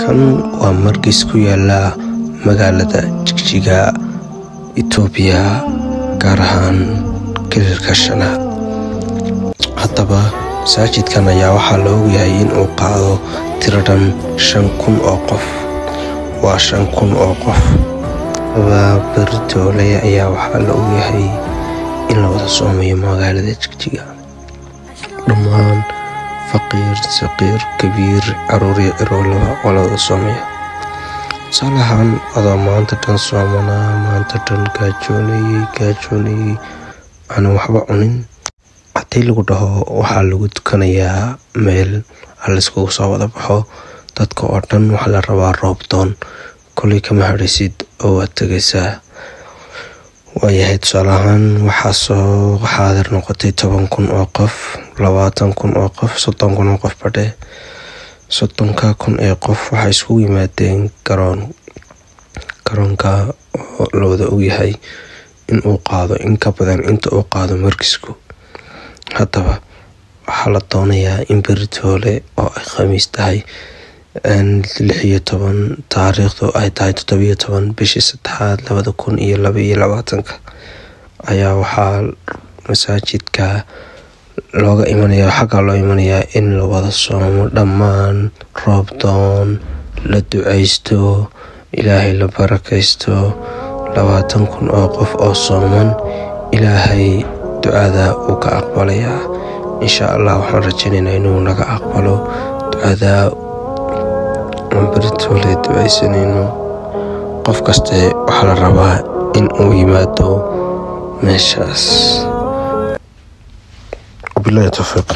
Kan waa markis ku yaala magaalada Jigjiga, Itoobiya, gaar ahaan kililka shanaad. Haddaba masaajidkan ayaa waxaa la ogyahay in uu qaado tiro dhan 5000 oo qof. Waa 5000 oo qof. Beritoole ayaa waxaa la ogyahay in la wada soomayo magaalada Jigjiga. Dhammaan faqiir, saqiir, kabiir, caruur iyo ciroolaba waa la wada soomaya. Tusaale ahaan, adoo maanta dhan soomanaa, maanta dhan gaajoonayay, aanan waxba cunin, haddii lagu dhaho waxaa lagu tukanayaa meel layskugu soo wada baxo dadka oo dhan, waxaa la rabaa roobdoon, koley kama hadhaysid oo waad tegaysaa. Waayahay, tusaale ahaan waxaa soo xaadir noqotay 10,000 oo qof, 20,000 oo qof, 30,000 oo qof badhe. 30,000 ee qof waxay iskugu yimaadeen garoon, garoonka oo la wada ogyahay in uu qaado in ka badan inta uu qaado markisku. Haddaba waxaa la doonayaa in beritoole oo ay Khamiis tahay 16, taariikhdu ay tahay 17 bishii saddexaad 2022 ayaa waxaa masaajidka looga imanaya, xaggaa loo imanayaa in la wada soomo dhammaan, roobdoon la duceysto, Ilaahay la barakaysto. 20,000 oo qof oo sooman, Ilaahay ducada uu ka aqbalayaa insha Allah. Waxaan rajaynaynaa inuu naga aqbalo ducada aan beritoole duceysanayno. Qof kaste waxaa la rabaa in uu yimaado meeshaas. Wabillahi towfiiq.